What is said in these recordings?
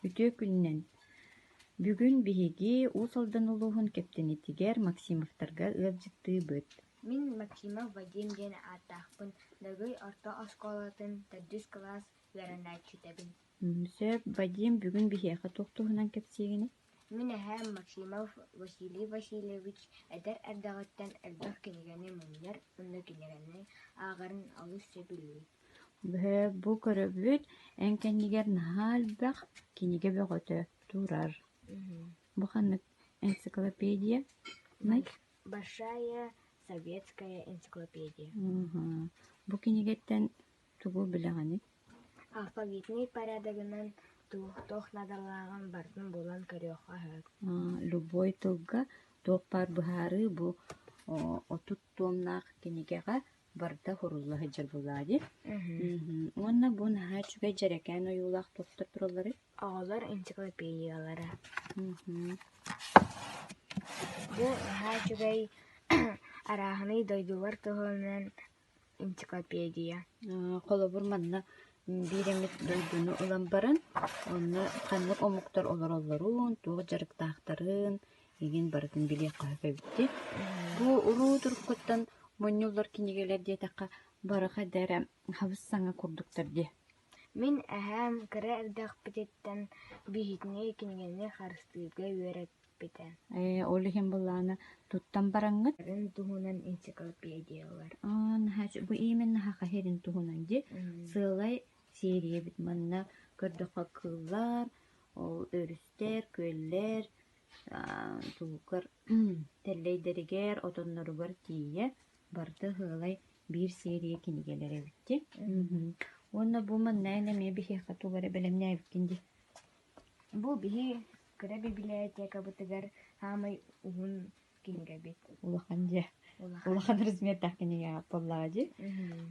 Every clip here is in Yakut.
Үтүө күнүнэн! Бүгүн биһиги Уус Алдан улууһун Кэптэнитигэр Максимовтарга ыалдьыттыыбыт. Мин Максимов Вадим диэн ааттаахпын, Лөгөй орто оскуолатын төрдүс кылаас үөрэнээччитэбин. Сөп, Вадим, бүгүн биһиэхэ туох туһунан кэпсиигиний? Мин эһээм Максимов Василий Васильевич эдэр эрдэҕиттэн элбэх кинигэни мунньар уонна кинигэни ааҕарын олус сөбүлүүр. Бу көрөбүт, эн кэннигэр наһаа элбэх кинигэ бөҕөтө турар. Бу ханнык энциклопедия? Большая советская энциклопедия. Бу кинигэттэн тугу билэҕиний? Алфавитный порядогынан туох наадалааҕын барытын булан көрүөххэ сөп. Любой тылга туох баар быһаарыы бу 30 туомнаах кинигэҕэ барыта сурулла сылдьар буоллаҕа дии. Уонна бу наһаа үчүгэй дьэрэкээн ойуулаах туохтар туралларый? Оҕолор энциклопедиялара. Бу наһаа үчүгэй арааһынай дойдулар туһунан энциклопедия. Холобур, манна биир эмит дойдуну ылан баран, онно ханнык омуктар олороллорун, туох дьарыктаахтарын игин барытын билиэххэ сөп эбит дии. Бу уруу туруккуттан мунньуллар кинигэлэр диэтэххэ, бары хайда эрэ хабыс-саҥа курдуктар дии. Мин эһээм кыра эрдэхпититтэн биһигини кинигэни харыстыырга үөрэппитэ. Ээ, ол иһин былаана туттан бараҥҥыт Арын туһунан энциклопедиялар. Аа, наһаа бу именно саха сирин туһунан дии. Сыалай сиэрийэбит манна көрдөххө кыыллар, ол өрүстэр, күөллэр, тугугар тэллэйдэригэр, отонноругар тиийэ барыта сыалай биир сиэрийэ кинигэлэр эбит дии. Уонна бу манна эн эмиэ биһиэхэ тугу эрэ бэлэмнээбиккин дии. Бу биһи кыра бибилэтиэкабытыгар саамай уһун кинигэбит. Улахан дьиэ. Улахан размердаах кинигэ буоллаҕа дии.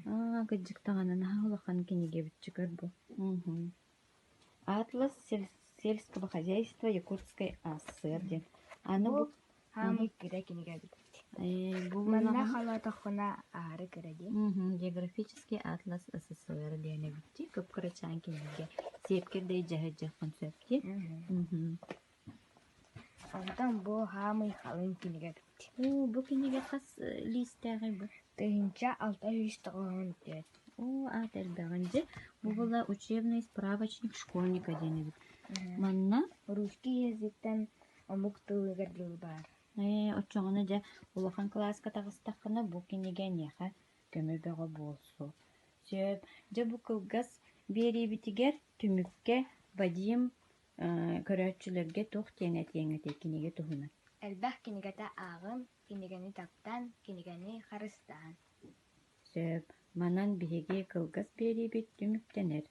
Аа, кырдьык даҕаны наһаа улахан кинигэ эбит чүкөр бу. Атлас сельского хозяйства Якутской АССР диэн. Аны бу Хаамый кыра кинигэ эбит. Бу Манна холоотоххуна аһары кыра дии. Географический атлас СССР диэн эбит дии. Кып-кырачаан кинигэ. Сиэпкэр да илдьэ сылдьыаххын сөп дии. Онтон бу хаамый халыҥ кинигэ эбит. Оо, бу кинигэ хас лиистээҕий бу? 1694. Оо, аат элбэҕин дьэ. Бу была учебный справочник школьника диэн эбит. Манна Русский языктан омук тылыгар дылы баар. Ээ, оччоҕуна дьэ улахан кылааска таҕыстаххына бу кинигэ эйиэхэ көмө бөҕө буолсу. Сөп. Дьэ бу кылгас биэриибитигэр түмүккэ Вадим көрөөччүлэргэ туох диэн этиэҥ этэй кинигэ туһунан? Элбэх кинигэтэ ааҕын, кинигэни таптаан, кинигэни харыстаан. Сөп. Манан биһиги кылгас биэриибит түмүктэнэр.